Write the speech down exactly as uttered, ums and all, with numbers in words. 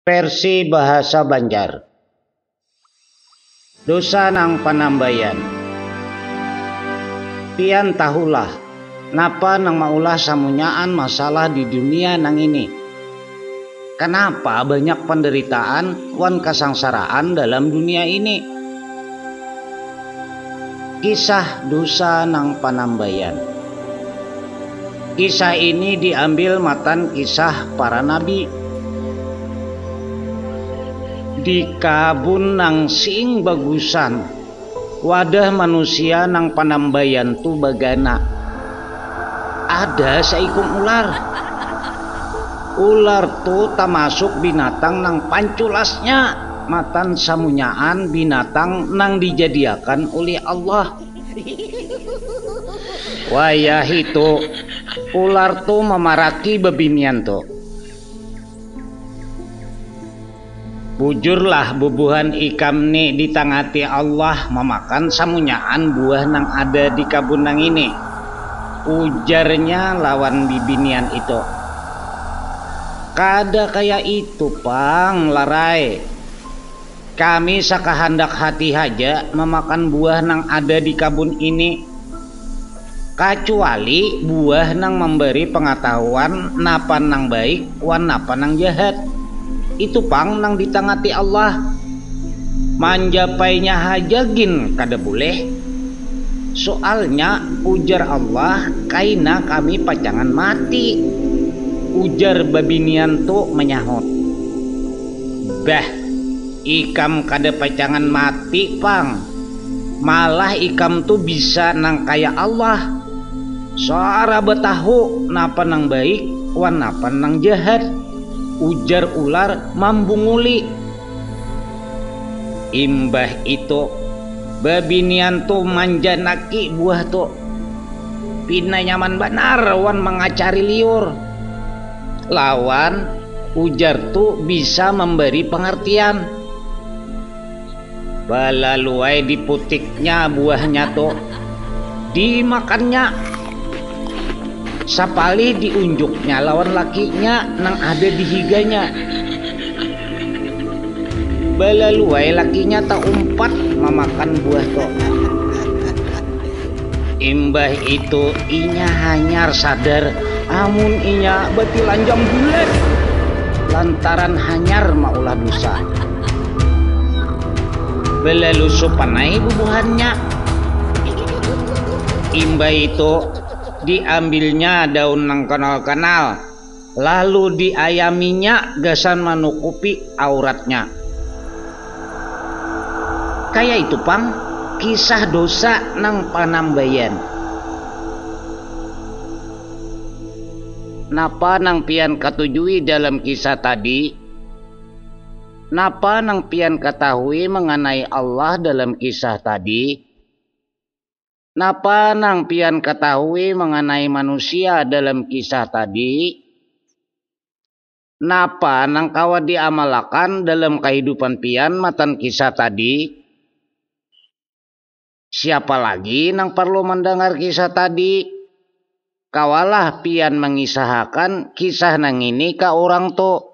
Versi bahasa Banjar. Dosa nang panambayan. Pian tahulah napa nang maulah samunyaan masalah di dunia nang ini? Kanapa banyak panderitaan wan kasangsaraan dalam dunia ini? Kisah dosa nang panambayan. Kisah ini diambil matan kisah para nabi. Di kabun nang sing bagusan, wadah manusia nang panambayan tu bagana. Ada saikung ular. Ular tu tamasuk binatang nang panculasnya matan samunyaan binatang nang dijadiakan ulih Allah. Wayah itu, ular tu mamaraki babinian tu. Bujurlah bubuhan ikam ni ditangati Allah mamakan samunyaan buah nang ada di kabun nang ini, ujarnya lawan bibinian itu. Kada kaya itu pang, Larai. Kami sakahandak hati haja mamakan buah nang ada di kabun ini, kacuali buah nang mambari pangatahuan napa nang baik wan napa nang jahat. Itu pang nang ditangati Allah. Manjapainya haja gin kada bulih. Soalnya, ujar Allah, kaina kami pacangan mati. Ujar babinian tu manyahut, Bah, ikam kada pacangan mati pang. Malah ikam tu bisa nang kaya Allah. Soara batahu napa nang baik wan napa nang jahat, ujar ular mambunguli. Imbah itu, babinian tu manjanaki buah tu. Pina nyaman banar wan mangacari liur. Lawan ujar tu bisa mambari pangartian. Balaluai diputiknya buahnya tu, dimakannya. Sapalih diunjuknya lawan lakinya nang ada di higanya. Balaluai lakinya taumpat mamakan buah tu. Imbah itu inya hanyar sadar amun inya batilanjang bulat lantaran hanyar maulah dosa. Balalu supanai bubuhannya. Imbah itu diambilnya daun nang kanal-kanal, lalu diayaminya gasan manukupi auratnya. Kaya itu pang kisah dosa nang panambayan. Napa nang pian katujui dalam kisah tadi? Napa nang pian katahui manganai Allah dalam kisah tadi? Napa nang pian katahui manganai manusia dalam kisah tadi? Napa nang kawa diamalakan dalam kahidupan pian matan kisah tadi? Siapa lagi nang parlu mandangar kisah tadi? Kawalah pian mangisahakan kisah nangini ka urang tu.